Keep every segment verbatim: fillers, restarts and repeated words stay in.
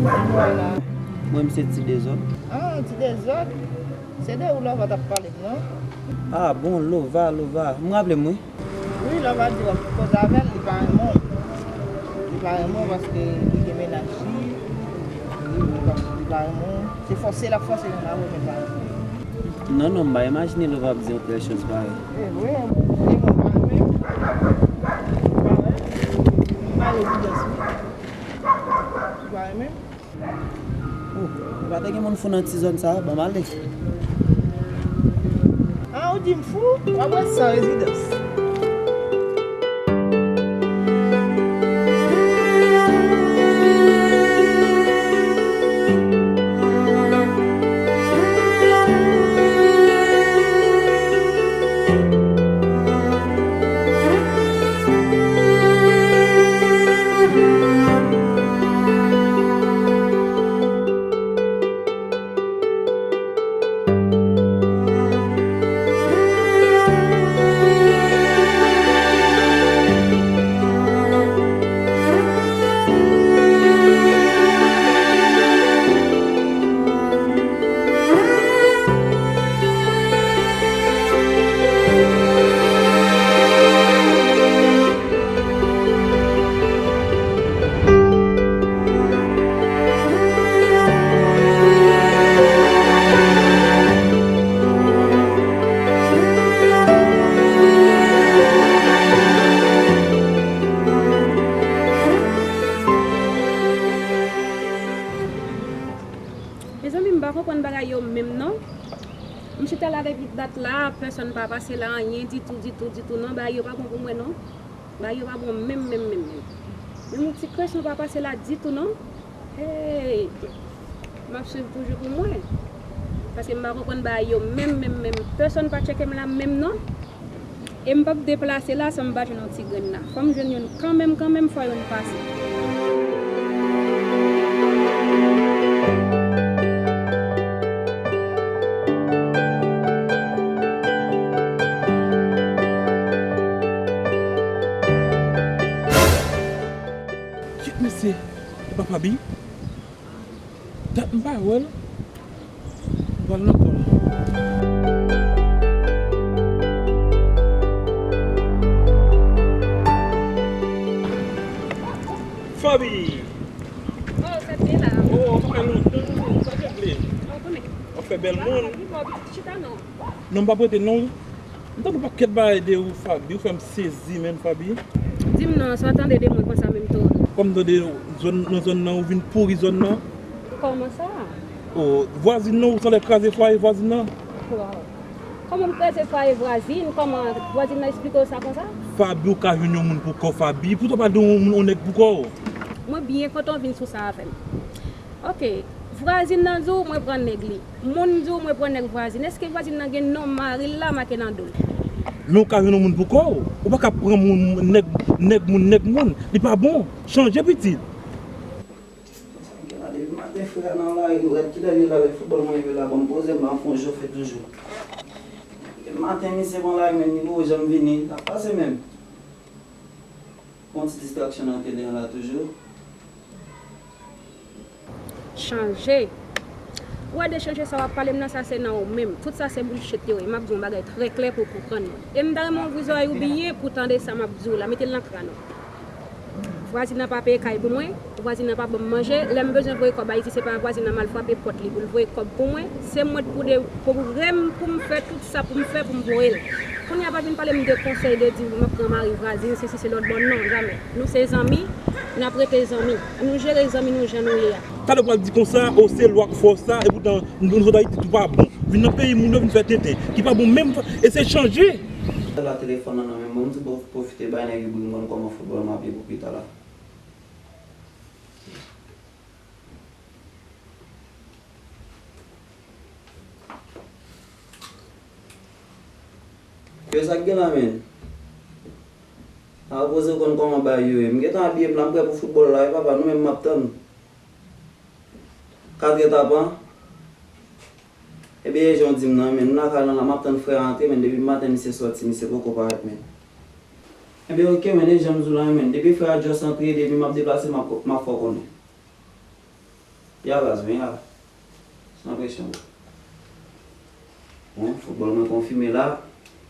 Mwen, m se Ti Dezòd. Ah, Ti Dezòd? Se de ou Lova t ap pale m, non? Ah, bon, Lova, Lova. M raple m, wi. Wi, Lova di w ap koze avè l, li pa renmen w. Li pa renmen w paske li gen mennaj li. Li, li pa, li pa renmen w. Se fòse l ap fòse nou la, wi, men pa renmen w. Non, non, m pa imajine Lova ap di yon tèl choz parèy. E vre, e mwen pa renmen w. Ou pa wè? M ba l evidans, wi. Ou pa renmen m? Oh, e pa te gen moun fou nan ti zòn sa a, ban m ale. Ah, ou di m fou? W ap ret san rezidans. Mezanmi, m pa konprann bagay yo menm non. M chita la depi dat la, pèsonn pa pase la anyen ditou, ditou, ditou non. Bagay yo pa bon pou mwen non. Bagay yo pa bon menm, menm, menm, menm. Menm yon ti kresyon pa pase la ditou non. Hey! M ap swiv toujou pou mwen. Paske m pa konprann bagay yo menm, menm, menm. Pèsonn pa tcheke m la menm non. E m p ap deplase la san m pa jwenn yon ti grenn la. Fò m jwenn youn kanmenm, kanmenm, fò youn pase. Kit misye, e pa Faby? Dat m pa wè l. Pral nan kò l. Faby! Oh, sa te la. Oh, sa fè lontan. Sa te vle? Oh, konnen. W ap fè bèl moun. Ah, wi, bò, chita non. Non, m p ap rete non. M tande yon pakèt bagay de ou, Faby. Ou fè m sezi, menm, Faby. Di m non, sa w tande de mwen konsa menm tou? Kòm m tande zòn, nan zòn nan, ou vin pouri zòn nan. Kòman sa? Oh, vwazin nan, ou sanlè kraze fwaye vwazin nan. Waw. Kòman m kraze fwaye vwazin? Kòman vwazin nan eksplike w sa konsa? Faby, ou ka jwenn yon moun pou kò w, Faby. Poutèt w pa jwenn yon moun, yon nèg pou kò w? Mwen byen kontan w vin sou sa avè m. Ok, vwazin nan di w mwen pran nèg li. Moun di w mwen pran nèg vwazin. Èske vwazin nan gen non mari l la make nan do l? Men ou ka jwenn yon moun pou kò w. Ou pa ka pran moun, nèg, nèg moun, nèg moun. Li pa bon. Chanje pitit. Sa m gen la depi maten, frè a nan lari, m rèd kilè l ye la, lè foutbòl mwen rive la, bon, m poze m la, m fè yon jofe toujou. Depi maten, misye pran lari, menm li poko janm vini, sa pase menm. Bon ti distraksyon nan tele an la toujou. Chanje. Ou wè de chanje sa w ap pale m nan, sa se nan ou menm. Tout sa se bullshit yo ye. M ap di w yon bagay trè klè pou w konprann mwen. E m ta renmen w ouvri zòrèy ou byen pou w tande sa m ap di w la. Mete l nan kràn ou. Vwazin nan pa peye kay pou mwen, vwazin nan pa ban m manje. Lè m bezwen voye kòb Ayiti, se pa vwazin nan m al frape pòt li pou l voye kòb pou mwen. Se mwen pou de, pou rem pou m fè tout sa pou m fè pou m voye l. Kounye a pa vin pale m de konsèy de di m ap pran mari vwazin, sesi se lòt bò, non, jamè. Nou se zanmi, n ap rete zanmi. Ann nou jere zanmi nou jan nou ye a. Talè w pral di konsa, o se lwa k fè w sa, epoutan nou sot Ayiti, tou pa bon. Vin nan peyi moun yo vin fè tenten, ki pa bon menm, eseye chanje. Talè telefòn nan nan men mwen, m di bon, pwofite bay nèg yo bri m konn kòman foutbòl m ap ye pou pita la. Yo, sa k gen la, menn? A poze w konn kòman bagay yo ye. M gentan abiye m la, m prè pou foutbòl la wi papa, nou menm m ap tann. Katrè tapan. Ebyen, e jan w di m nan, menn, m lakay lan la, m ap tann frè a antre, menn, depi maten misye sòti, misye poko parèt, menn. Ebyen, oke, menn, e jan m di w la, menn, depi frè a just antre, depi m ap deplase, m ap, m ap fè w konnen. Ya baz, vin la. San presyon. Bon, foutbòl mwen konfime la.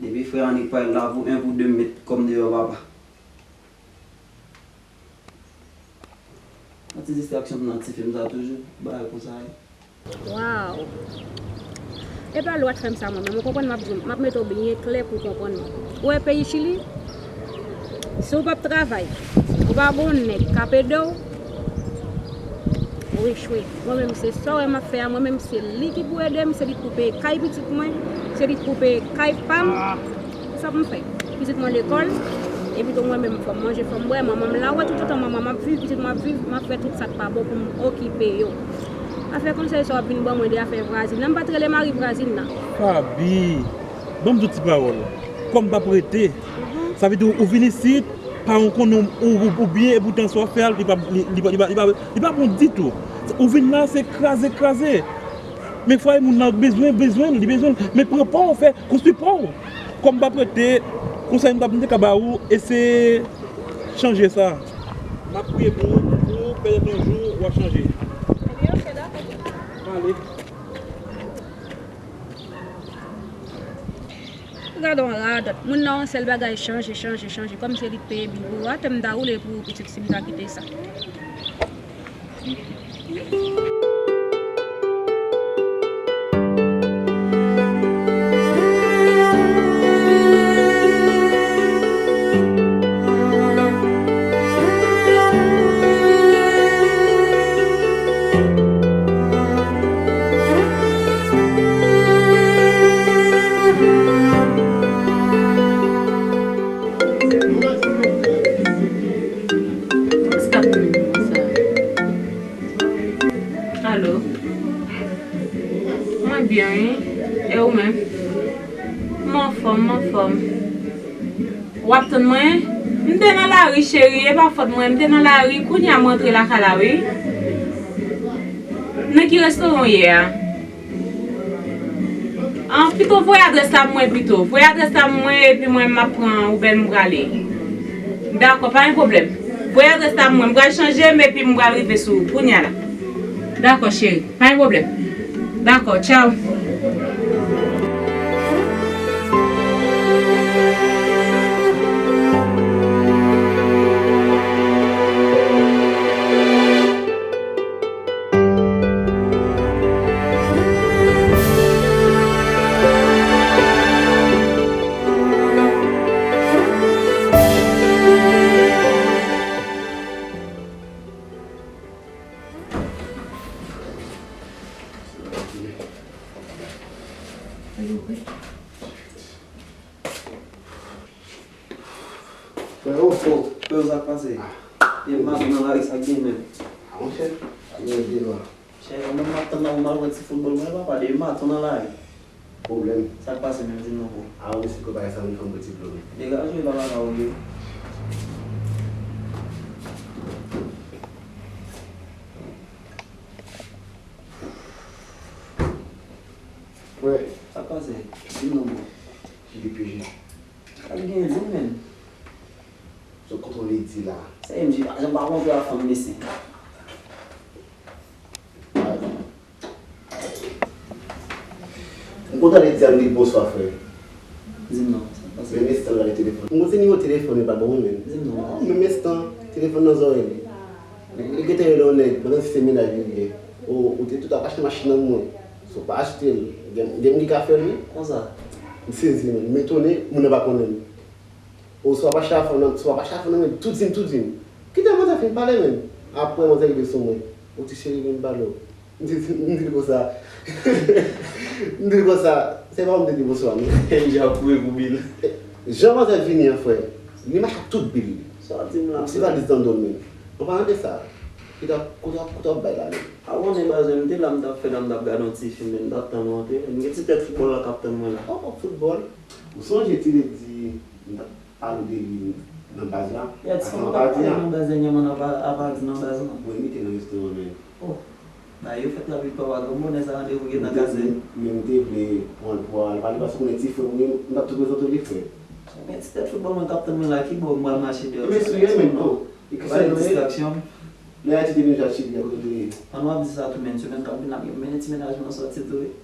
Depi frè Annik parèt la pou en pou de m met kò m deyò papa. Yon ti distraksyon pou nan ti fim sa toujou. Bagay konsa ye. Waw! E pa lwa t fè m sa mwen menm. Ou konprann m ap di w, m ap mete w byen klè pou w konprann mwen. Ou wè peyi Chili, si w p ap travay, ou pa gen yon nèg k ap ede w, ou echwe. Mwen menm se sa w wè m ap fè a, mwen menm se li ki pou ede m, se li k pou peye kay pitit mwen, se li k pou peye kay pa m. Se sa pou m fè. Pitit mwen lekòl, epi tou mwen menm fò m manje, fò m bwè, manman m la, ou wè tout tan manman m ap viv, pitit mwen ap viv, m ap fè tout sa k pa bon pou m okipe yo. Afè konsèy sa w ap vin ban mwen de afè vwazin nan, m pa t rele mari vwazin nan. Faby, ban m di w ti pawòl. Kòm m p ap rete, sa vle di ou, ou vin isit, paran w konnen w, ou, ou, ou byen, epoutan sa w ap fè a, li pa, li, li pa, li pa, li pa, li pa bon ditou. Ou vin la, se kraze, kraze. Men fwaye moun nan bezwen, bezwen l, li bezwen l. Men pran pa w, fè, konstwi pa w. Kòm m p ap rete, konsèy m t ap, m te ka ba ou, eseye chanje sa. M ap priye pou ou, pou ou, petèt yon jou, w ap chanje. Ebyen, oke, dakò. M ale. Gade yon radòt. Moun nan yon sèl bagay chanje, chanje, chanje. Kòm se li k peye bil pou ou a, tè m ta woule pou ou pitit si m ta kite sa. Alo. Mwen byen, wi. E ou menm? M anfòm, m anfòm. W ap tann mwen? M te nan lari, cheri, e pa fòt mwen. M te nan lari, kounye a m rantre lakay la, wi. Nan ki restoran w ye a? An, pito voye adrès la pou mwen pito. Voye adrès la pou mwen, epi mwen, m ap pran Uber, m prale. Dakò, pa gen pwoblèm. Voye adrès la pou mwen. M pral chanje m, epi m pral rive sou ou kounye a la. Dakò, cheri. Pa gen pwoblèm. Dakò, tchaw. Frè, o, o, frè, sa k pase? Depi maten nan lari, sa k gen menm? A, monchè, sa gen devan. Chè, mwen menm m ap tann nan pou m al wè ti foutbòl mwen, papa, depi maten nan lari. Pwoblèm. Sa k pase menm, di m non, frè? A, ou mesye, ko bagay sa, moun fanm pou ti dlo. Degaje w, papa, pa oule. Frè. Sa k pase? Di m non, frè. J D P G. Sa k genyen, di m menm. Sou kontwòl li di la. Sa M J, jan m pa kontre ak fanm mesye. M kontan li di a m di l bonswa, frè. Di m non, sa k pase? Menm estan l rele telefòn. M konn se nimewo telefòn li pa bon wi, menm. Di m non. Menm estan, telefòn nan zòrèy li. Li, li gentan rele yon nèg, pandan se menaj li ye. Ou, ou te tout ap achte machin nan mwen. Si w pa achte l, gen, gen moun ki ka fè l wi. Konsa? M sezi, menm. M etone, moun nan pa konnen m. O, si w ap achte afè w nan, si w ap achte afè w nan men, tou di m, tou di m. Kite manzè fin pale menm. Apre manzè rive sou mwen. O ti cheri, vin m pale w. M di, m di l konsa. M di l konsa. Se pa w m te di bonswa non. M di ap kouri pou bil. Jan manzè vini an, frè, li mache ak tout bil li. Sa w di m la, frè? Se pa dis nan do l menm. An palan de sa, kite, kote w ap, kote w ap bay la menm? A konnen baz, m te la, m t ap fè la, m t ap gade yon ti fim, men m t ap tann ou antre. M gen ti tèt foutbòl la k ap tann mwen la. O, foutbòl? Ou sonje ti ledi m t ap pale w de li nan baz la? Yè, ti kòman w t ap pale nan baz dènyèman nan ba-, a pa di nan baz non. Mwen mete nan restoran men. Oh. Bagay yo fèt rapid papa, granm bonè sa randevou gen nan kazèk. Men m te vle pran l pou al pale paske ou konnen ti frè m wi, m t ap tou prezante w li frè. Men ti tèt foutbòl mwen k ap tann mwen la, ki bò m pral mache deyò ti frè m non? Bay distraksyon. Lè Ayiti te vin jwe ak Chili, a kote w te ye? An nou ap di sa tou, men semèn k ap vin la, m gen mennen ti mennaj mwen sòti tou, wi.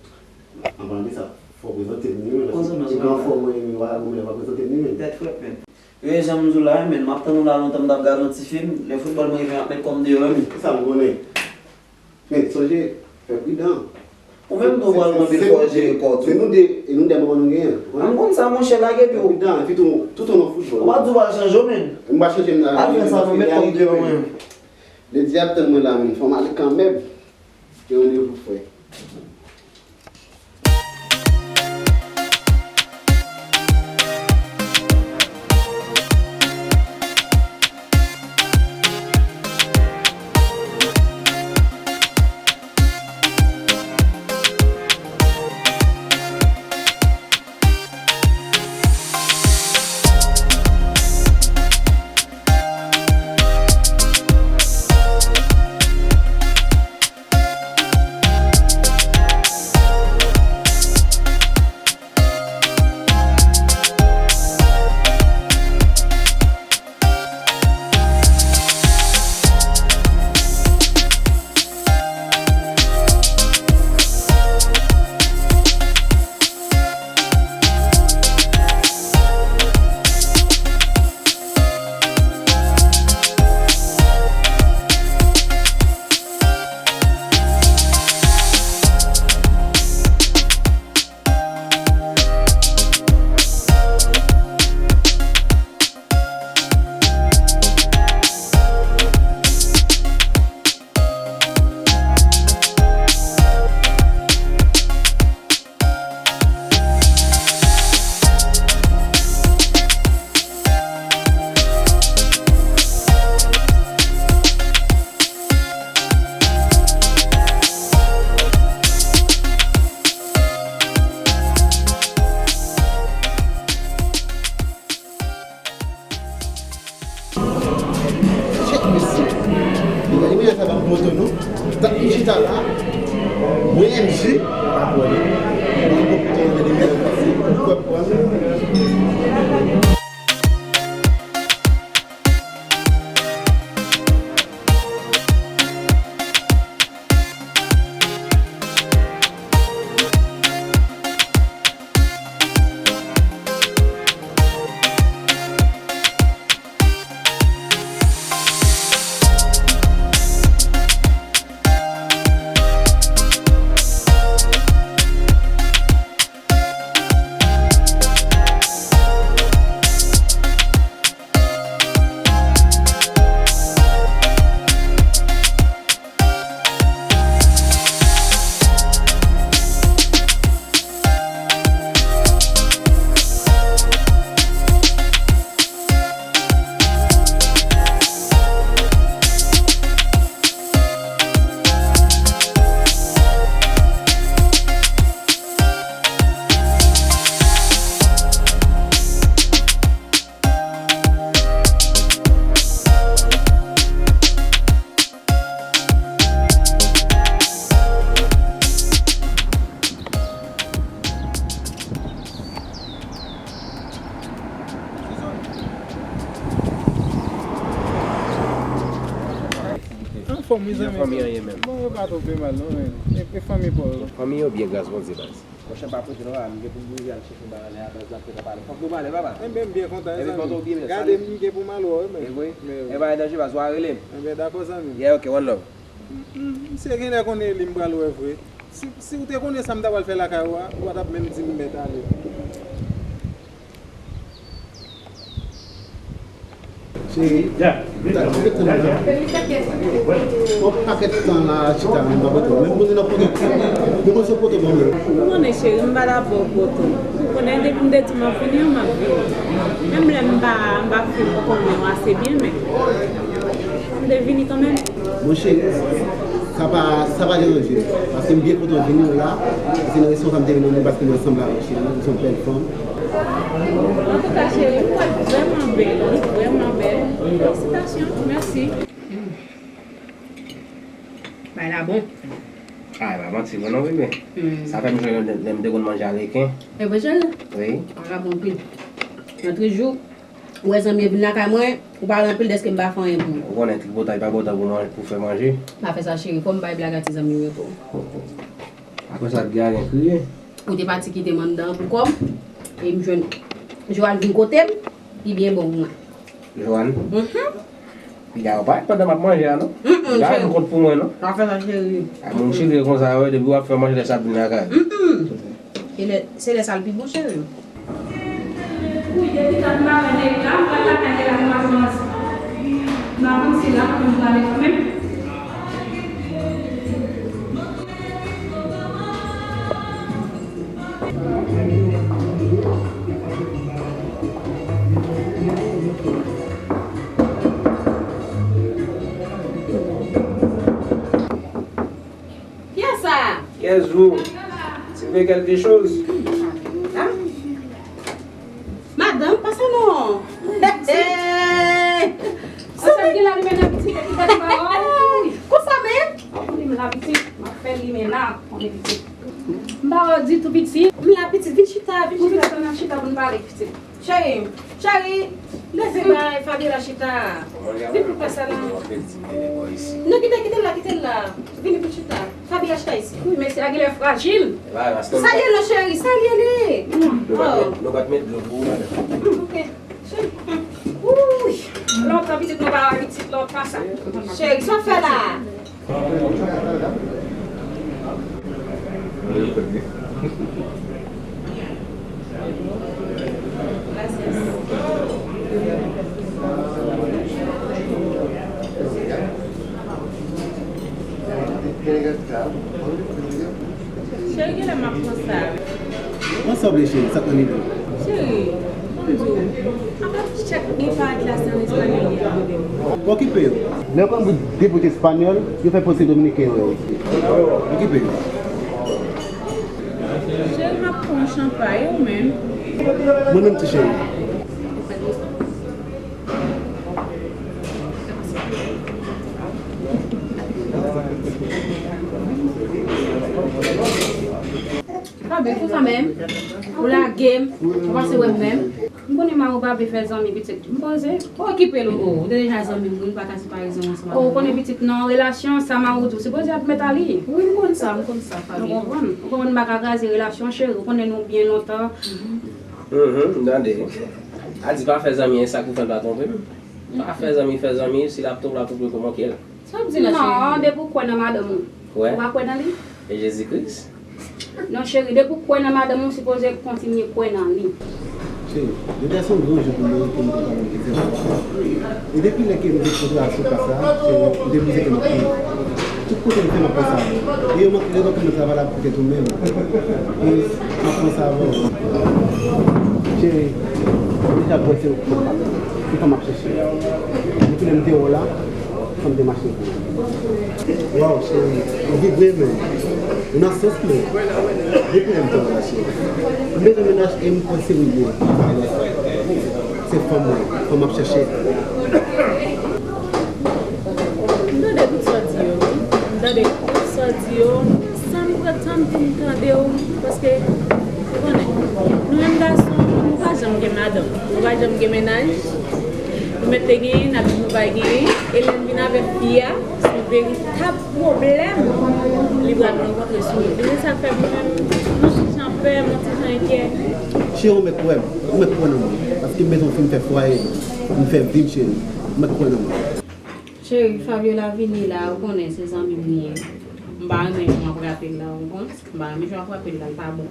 An palan de sa, fò w prezante m li, men, paske pi gran fò mwen, men, w a goumen, w a prezante m li, men. Tèt frèt, men. Wi, jan m di w la, men, m ap tann ou la lontan, m t ap gade yon ti fim, lè foutbòl mwen rive, m ap met kò m deyò, wi. Sa m konnen. Men, sonje, fè pridan. Ou menm tou pral gen anpil fò w jere kò w tou. Se nou de, e nou de manman nou genyen. An konn sa, monchè, lage pye w. Pridan, epi tou, tout ou nan foutbòl. Ou pa di w pral chanje w, men. M pa chanje m nan. Al fè sa, nou met kò m deyò, mwen. Ledi ap tann mwen la, men. Fò m ale kanmenm. Gen randevou, frè. Chèk mesye. Li pa gen mwayen fè ban m poto non. Tank m chita la, bwè M J, pa pwoblèm. Mwen gon poto nan men li, mwen kwè pran. Anfòm, mezanmi. Jan fanmi an ye menm? Bon, yo pa twò pi mal, non, men. E, e fanmi pa w yo? Fanmi yo byen, gras Bondye, baz. Monchè, m pa prete non, papa, m gen pou m rive al chèche yon bagay la, baz, n ap fè tan pale. Fòk nou pale, papa. Enben, m byen kontan, zanmi. Gade, m gen pou m al wè w, men. E vre? E pa gen danje, baz, w a rele m. Enben, dakò, zanmi m. Yeah, ok, one love. M, m, misye genlè konnen li m pral wè vre. Si, si w te konnen sa m ta pral fè lakay ou a, ou pa t ap menm di m mèt ale. Cheri, ta, ta, ta, ta, yon pakèt tan la, chita, m pa poto. Menm moun nan poto, nou panse poto bon menm. Ou konnen, cheri, m pa la pou poto. Ou konnen, depi m te di m ap vini an, m ap vini. Menm lè m pa, m pa fin konnen w ase byen, men m te vini kanmenm. Monchè, sa pa, sa pa deranje m, paske m byen kontan vini la, se nan resepsyon sa m te vin nan, paske mwen sanble avèk Cheri, nou se yon bèl fanm. Antouka, cheri, ou wè l vrèman bèl, li vrèman bèl. Felisitasyon, mèsi. Bay la bon. Ah, e pa manti vre non, bebe. Hmm. Sa fè m sonje lè, lè m te konn manje a reken. E vre, cheri? Wi. Bagay la bon anpil. Nan trijou, Ou wè zanmi yo vin lakay mwen, ou pale anpil dèske m pa fè anyen pou ou. Ou konnen tripotay pa bon tan pou manje, pou fè manje. Pa fè sa, cheri. Fò m bay blag a ti zanmi m yo tou. Apre sa, t gen kriye. Ou te pati kite m anndan pou kò m. E m jwenn Joanne vin kote m. Li byen bon pou mwen. Joanne? Mhm. Piga yo pa pandan m ap manje a, non. Mm-mm, cheri. Kont pou mwen, non. Pa fè sa, cheri. A, moun chire konsa, wè, depi w ap fè manje lè sa ap vin lakay. Mm-mm. E lè, se lè sa l pi bon, cheri. Wi, depi tan m pa wè nèg la, m pral lakay nèg la pou m ap manze. M pa konn si l ap pou m pale kanmenm. Kiyès sa? Kiyès ou? Tu veux quelque chose? Ah. Madanm, pase non. Hey! Sa sa gen la limenna pitit ki fè li pa wè w? Konsa menm? M ap limen la pitit, m ap fè limenna, konnen pitit. M pa wè w ditou pitit. M la pitit, vin chita, vin chita. Vin chita, n ap chita pou n pale pitit. Cheri, cheri, leve bay Fabiola chita. Vin pou pase la. Non, kite, kite l la, kite l la. Vini pou chita. Fabiola chita isi. Wi, men se a genlè frajil. Salye l non cheri, salye li. Nou pa t met, nou pa t met dlo pou ou, madanm. Ok. Cheri. Wi. Lontan pitit nou pa wè pitit lontan sa. Cheri, sa w fè la? Cheri, genlè m ap pran sa. Ansanble cheri, sa k nan lide w? Cheri, ban m di w, apa chak gen parèt la se an espanyòl li ap mande m. Okipe yo. Lè yo konn bout de bout espanyòl, yo fè panse dominiken yo ye. Okipe yo. Cheri, m ap pran yon chanpay, ou menm? Mwen menm, ti cheri. Pa byen konsa menm. Ou lage m, ou pase wè m menm. M konnen mari w pa vle fè zanmi pitit. M poze. Ou okipe l, o, ou te deja zanmi m, wi, m pa ka separe zanmi ansanm avè w. O, ou konnen pitit nan relasyon, sa mari w di w sipoze admèt a li. Wi, m konn sa, m konn sa, Fabi. Ou konprann? Ou konprann m pa ka kraze relasyon, cheri. Ou konnen nou byen lontan. Mhm, m tande. A di pa fè zanmi, e sa k pou fè l pa twonpe m. Pa fè zanmi, fè zanmi, si l ap twonpe, l ap twonpe kòman ke l. Sa w ap di la, cheri? Non, depi w kwè nan madanm ou, ou pa kwè nan li? E Jezi Kris? Non, cheri, depi w kwè nan madanm ou, ou sipoze kontinye kwè nan li. Cheri, jodi a se yon gran jou pou mwen, pou mwen kapab fè sa. E depi lè ke nou te kontre a sou ka sa, cheri, m te blize ke m ap peye. Tout kote m fè m ap panse avè w. E yo manke rezon ke mwen travay la poutèt ou menm. E m ap panse avè w. Cheri, m deja kwè se ou ki fè m ap chèche. Depi lè m te wè w la, sa m te mache pou ou. Waw, cheri, ou vibre menm. Ou nan sans mwen. Depi lè m te wè w la, cheri. M bezwen mennaj e m kwè se ou ye. Se fanm mwen, fanm m ap chèche. M tande tout sa w di yo, wi. M tande tout sa w di yo. San m pran tan m pou m tande w, paske, ou konnen, nou menm gason, nou pa janm gen madanm, nou pa janm gen mennaj. Nou mèt te genyen, n ap di nou pa genyen, e lè n vin avèk fi a, se yon veritab pwoblèm li pral rankontre sou wout li. Men sa k fè mwen menm, m ti jan pè, m ti jan enkyè. Cheri, ou mèt kwè m, ou mèt kwè nan mwen, paske m bezwen w fin fè fwaye m, fin fè vi m, cheri, ou mèt kwè nan mwen. Cheri, Fabiola vini la, ou konnen se zanmi m li ye. M pa renmen jan w ap rape l la, ou konprann? M pa renmen jan w ap rape l la, l pa bon.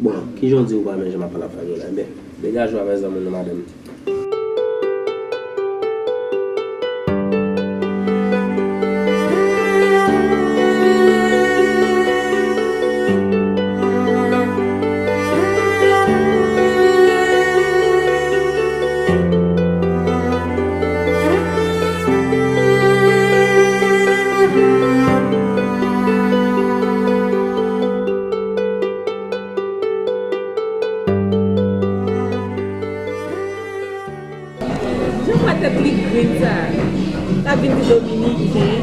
Bon, kijan w di ou pa renmen jan m ap pale ak Fabiola? Enben, degaje w avèk zanmi w nan, madanm. Jan m wè tèt li grenn sa, l ap vin di dominiken.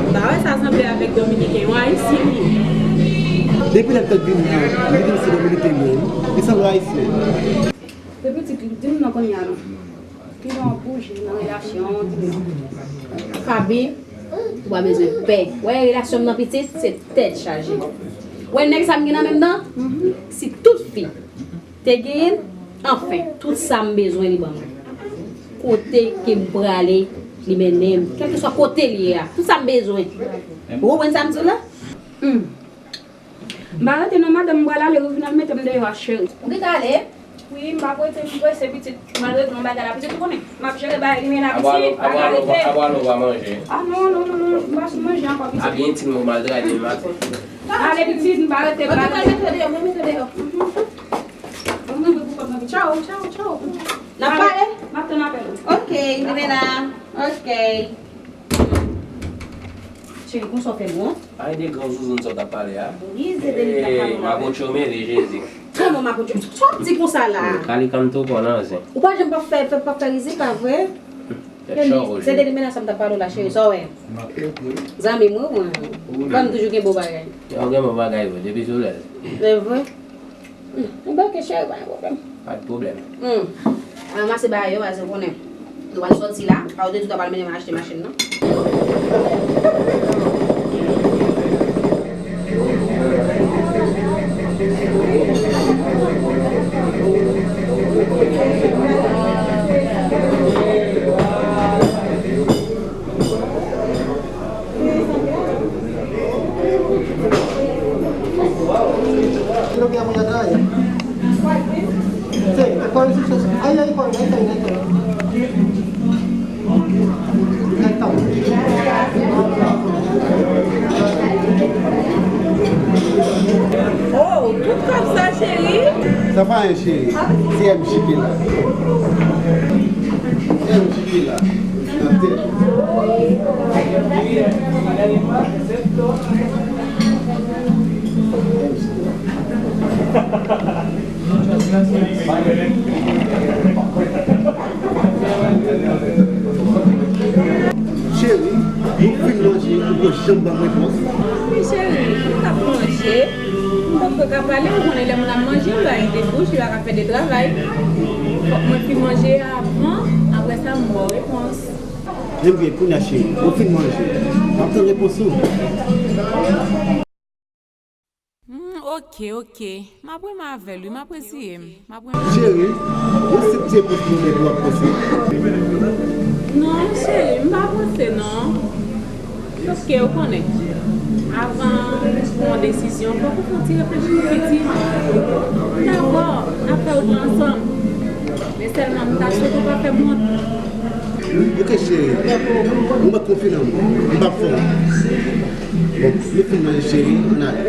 M pa wè sa sanble avèk dominiken, yon ayisyen li ye. Depi lè l tèt vin di, li vin se dominiken li ye, li sanble ayisyen. Depi ti Di m non kounye a non. Ki jan w bouje nan relasyon w, di m non. Faby, ou pa bezwen pè. Wè relasyon m nan pitit, se tèt chaje. Wè nèg sa m gen nan men m nan, si tout fi te genyen l, anfen, tout sa m bezwen li ban mwen. Kote ke m prale, li mennen m. Kèlkeswa kote li ye a, tout sa m bezwen. Ou konprann sa m di w la? Hmm. M pa rete non madanm, m pral ale, ou vin al mete m deyò a cheri. Ou gentan ale? Wi, m p ap rete, m prese pitit. M pral regle yon bagay la pitit, ou konnen. M ap jere bagay li, men la pitit, pa ka rete. Apre nou pa manje. Ah non, non, non, non, m pa sou manje ankò pitit. A byen ti m mal travay demen maten. Ale pitit, m pa rete, m pa rete. Mwen mete deyò, mwen mete deyò. Mwen mete pou kòm nan pitit. Tchaw, tchaw, tchaw. N ap pale? M ap tann apèl ou. Ok, rive la. Ok. Cheri, konsa w fè bon? Ay de gran zouzoun sa w t ap pale a. Wi, se de li k ap pale. Hey, makoutchou mele Jezi. Kòman makoutchou? Sa w ap di konsa la? Kalikan tou pran nan zen. Ou pa janm p ap fè, p ap fè rizik, pa vre? Se de li menm sa m t ap pale w la, cheri, sa w wè? Zanmi m wi, mwen. Fanm toujou gen bon bagay. Yo gen bon bagay vre, depi sou lè. Se vre? Hmm, m bloke cheri, pa gen pwoblèm. Pa de pwoblèm. Hmm. Al ranmase bagay yo, paske ou konnen. Nou pral sòti la, pa ou te di w ta pral mennen m achte machin nan. Oh, tout kòb sa, cheri? Sa pa anyen, cheri. Se M J ki la. M J ki la. Nan tèt. Cheri, nou fin manje, ou poko janm ban m repons. Wi, cheri, m t ap manje. M poko ka pale, ou konnen lè moun ap manje, li pa gen de bouch, li pa ka fè de travay. Fòk mwen fin manje avan, apre sa, m ba w repons. Ebyen, kounye a, cheri, ou fin manje. M ap tann repons ou. Hmm, ok, ok. M ap renmen avè l, wi, m ap reziye m. M ap renmen. Cheri, yon senp ti epòs mwen mete w ap panse. Non, cheri, m pa panse, non. Paske, ou konnen, avan ou pran yon desizyon, fòk ou fè yon ti reflechi pou pitit. Dakò, n ap fè wout la ansanm. Men sèlman, m ta swete w pa fè m wont. Ok, cheri. Ou mèt konfye nan mwen. M p ap fè w wont. Bon, nou fin manje, cheri, ann ale.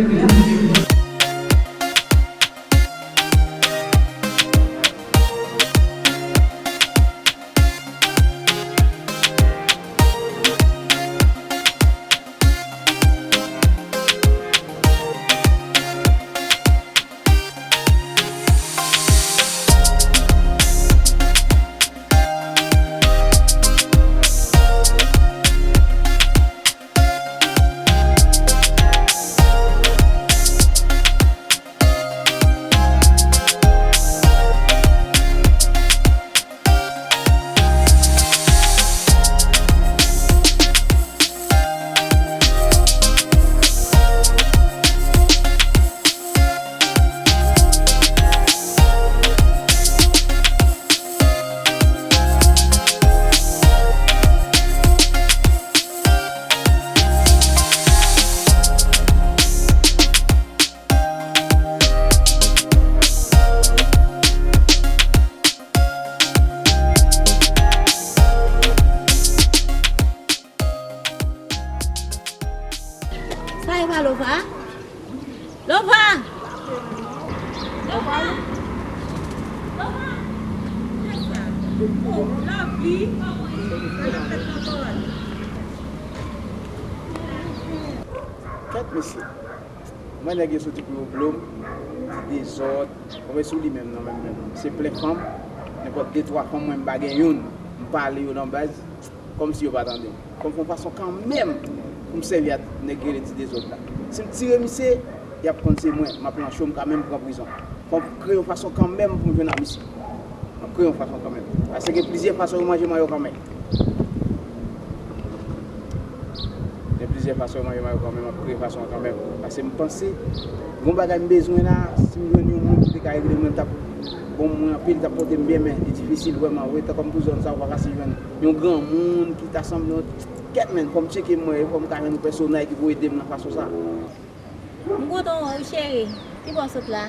Sa e pa Lova? Lova! Lova! Lova! Kiyès sa? Oh, Lovely! Sa k ap fèt nan kò a? Kèt mesye. Mwen nèg yo soti pou yo blo m, ti dezòd, mwen sou li menm nan menm menm. Se plen fanm, nenpòt de twa fanm mwen m pa gen youn, m pale yo nan baz, kòmsi yo pa tande m. Fò m fè yon fason kanmenm pou m sèvi ak nèg rele ti dezòd la. Si m tire misye, y ap konn se mwen, m ap nan cho, m ka menm pran prizon. Fò m kreye yon fason kanmenm pou m jwenn ak misye. M ap kreye yon fason kanmenm. Paske gen plizyè fason yo manje manyo kanmenm. Gen plizyè fason yo manje manyo kanmenm, m ap kreye fason an kanmenm. Paske m panse, gen yon bagay m bezwen la, si m jwenn yon moun ki te ka regle mwen, l t ap bon mwen anpil, l t ap pote m byen, men li difisil vrèman, wi, tankou m pou zòn sa, ou pa fasil jwenn yon granmoun ki ta sanble yon kèt, men, fò m tcheke mwen, fò m ka jwenn yon pèsonaj ki pou ede m nan fason sa. M kontan wè w, cheri. Ki bò w sot la?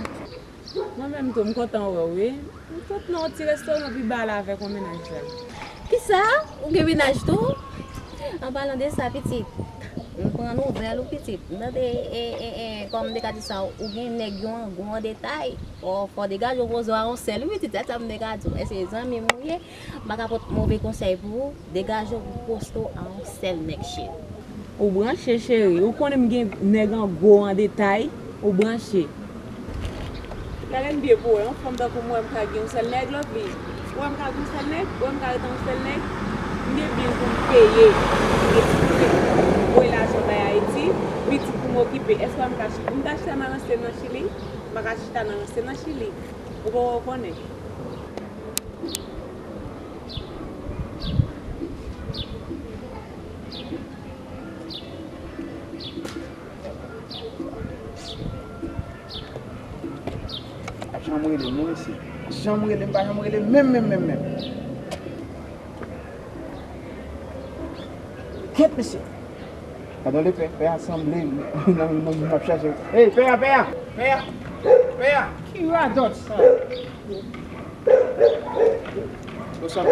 Mwen menm tou, m kontan wè w, wi. M sot nan yon ti restoran pi ba la avèk yon mennaj la. Kisa? Ou gen mennaj tou? An palan de sa, pitit, m pran nouvèl ou, pitit. M tande, e, e, e, kòman m te ka di sa, ou gen nèg yo an gwo an detay. Fò, fò w degaje w poze w a yon sèl, wi, pitit, se sa m te ka di w. Èske se zanmi m ou ye? M pa ka pot move konsèy pou ou. Degaje w pou poste w a yon sèl nèg, cheri. Ou branche, cheri. Ou konnen m gen nèg an gwo, an detay. Ou branche. Talè m byen pou wè yon fanm tankou mwen, m ka gen yon sèl nèg, Lovely. Ou wè m ka gen yon sèl nèg? Ou wè m ka ret an yon sèl nèg? M gen bil pou m peye. Eskize. Voye lajan bay Ayiti. Pitit pou m okipe. Èske w wè m ka ch-, m ka chita nan ranse nan Chili? M pa ka chita nan ranse nan Chili. Ou poko konnen. Ap janm rele m non mesye. Janm rele m, pa janm rele m menm, menm, menm, menm. Kèt mesye. Gadon le pè, pè a sanble nan, nan moun m ap chache. Ey, pè a, pè a, pè a, pè a. Ki radòt sa? Bonswa.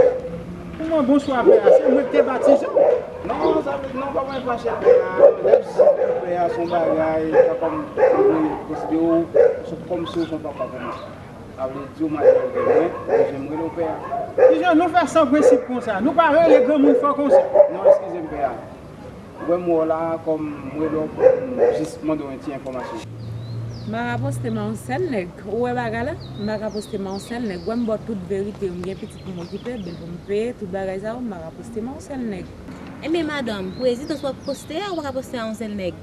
Kòman bonswa, pè a? Se mwen ki te batize w. Non, sa vle di, non, pa mwen fache ak pè a. Lè m si pè a se yon bagay, sa kòm mwen konsidere w se kòm si w se yon papa pou mwen. Sa vle di w madanm gen mwen, bezwen m rele w pè a. Kijan nou fè san prensip konsa? Nou pa rele granmoun fò konsa. Non, eskize m, pè a. Ou wè m wè w la kòm m rele w pou m jis mande w yon ti enfòmasyon. M pa ka poste m a yon sèl nèg. Ou wè bagay la? M pa ka poste m a yon sèl nèg. Ou wè m ba w tout verite yo. M gen pitit pou m okipe, bil pou m peye, tout bagay sa yo, m pa ka poste m a yon sèl nèg. Ebyen, madanm, pou rezidans w ap poste a, ou pa ka poste a yon sèl nèg.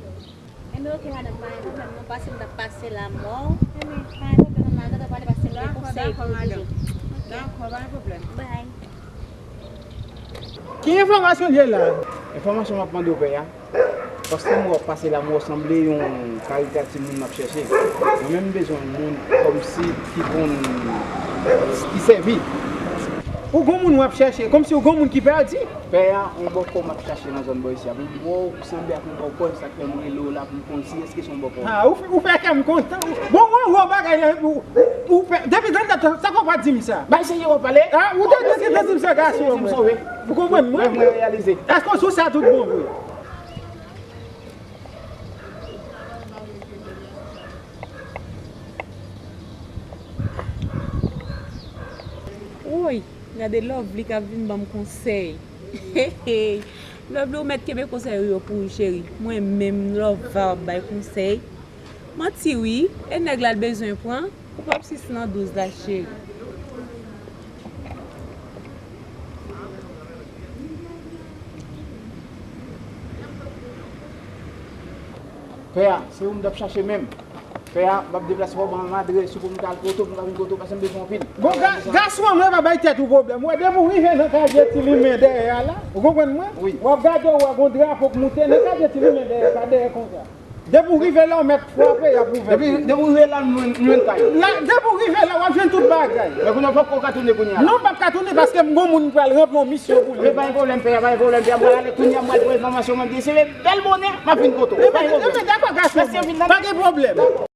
Enben, oke, madanm, pa gen pwoblèm, non, pase m t ap pase la, m wè w. Enben, pa gen pwoblèm, m al gentan pale, pase m gen konsèy pou w toujou. Dakò, pa gen pwoblèm. Bye. Ki enfòmasyon l ye la? Enfòmasyon m ap mande w, pè a. Paske m wè w ap pase la, m wè w sanble yon karikati moun m ap chèche. Mwen menm, m bezwen yon moun kòmsi ki konn, ki sèvi. Ou gon moun w ap chèche, kòmsi ou gon moun ki pèdi? Pè a, yon bòkò m ap chache nan zòn bò isi a. M wè w sanble ak yon bòkò, se sa k fè m rele w la pou m konn si èske se yon bòkò. Ah, ou fè, ou fè kè m kontan. Bon, ou wè bagay la, ou, ou fè, depi tann sa, sa fè w pa di m sa? Bay serye w ap pale. Ah, ou te, te, te di m sa, gason. Ou konprann mwen? Mwen reyalize. Èske w sou sa tout bon vre? Woy, gade Lovely k ap vin ban m konsèy. Lovely, ou mèt kenbe konsèy ou yo pou ou, cheri. Mwen menm, Lova, w ap bay konsèy. Manti wi, e nèg la l bezwen pran. Ou p ap sis nan douz la, cheri. Pè a, se ou m t ap chache menm. Pè a, m ap deplase, fò w ban m adrès ou pou m ka al kote w, pou m ka vin kote w, paske m bezwen w anpil. Bon, ga-, gason an, mwen pa bay tèt ou pwoblèm. Ou wè, depi w rive nan kadye ti limen dèyè a la, ou konprann mwen? Wi. W ap gade, w wè gon drapo k moute nan kadye ti limen dèyè, pa dèyè konsa. Depi w rive la, w mèt frape, y ap ouvè. Depi, depi w rive la, m jwenn, m jwenn kay. La, depi w rive la, w ap jwenn tout bagay. Men kounye a, fòk ou ka tounen kounye a. Non, m p ap ka tounen paske m gon moun m pral ranpli yon misyon pou li. Men pa gen pwoblèm, pè a, pa gen pwoblèm, pè a. M pral ale kounye a, m pral pran enfòmasyon, mwen di, se bèl bonè, m ap vin kote w. Pa gen pwoblèm. Ebyen, dakò, gason. Mèsi anpil, nan. Pa gen pwoblèm.